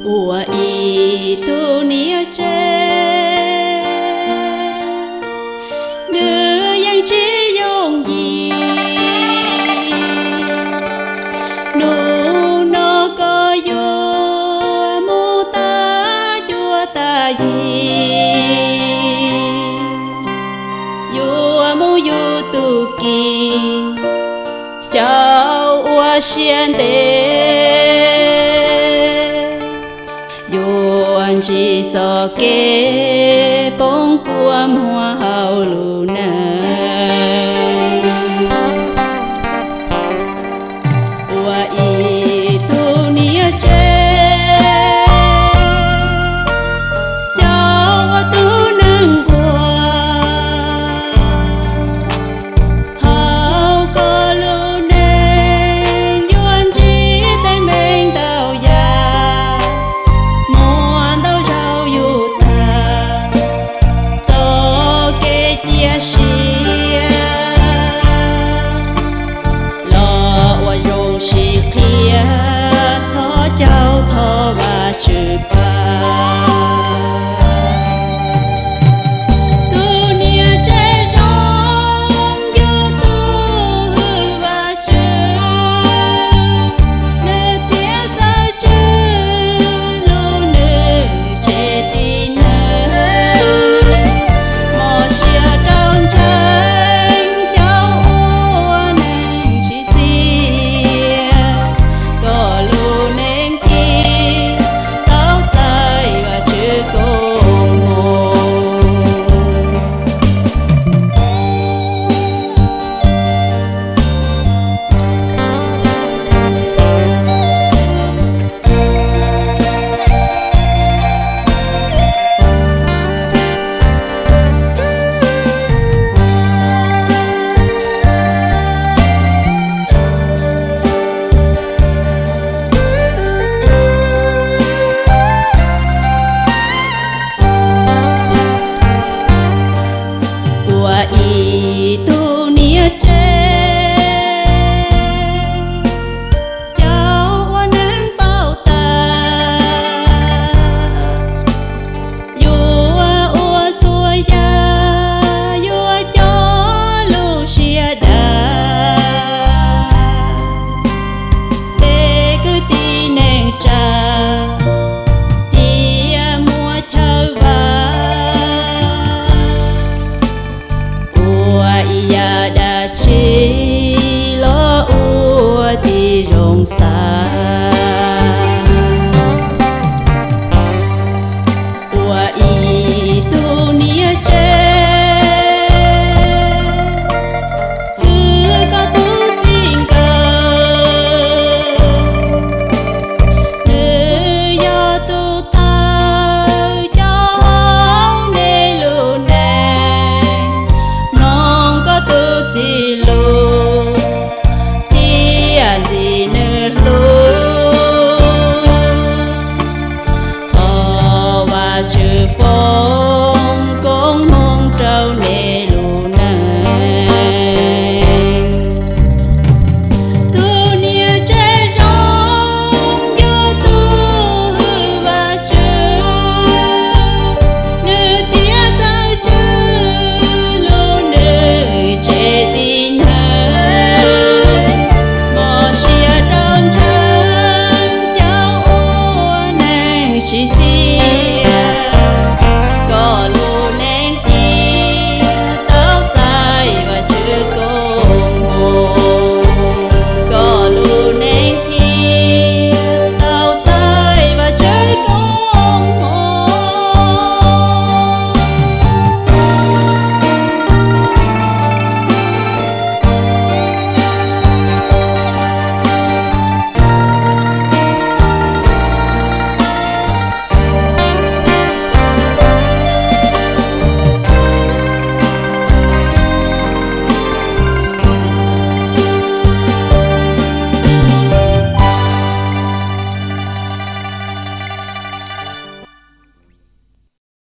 Ua ib tug niam tsev, nws yeej tsis yooj yim. Hnub no koj yuav mus tag cuab tag yig, yuav mus yug tus kis xyaum ua siab ntev, yuav ntsib txoj kev poob kua muag hauv lub neej. Ua ib tug niam tsev, coj ua tus neeg nquag. Hauv koj lub neej yuav ntsib teeb meem ntau yam, muaj ntau zaus yug tag txoj kev cia siab. Los ua zoo sib qhia, txhob caum thov Vajtswv pab.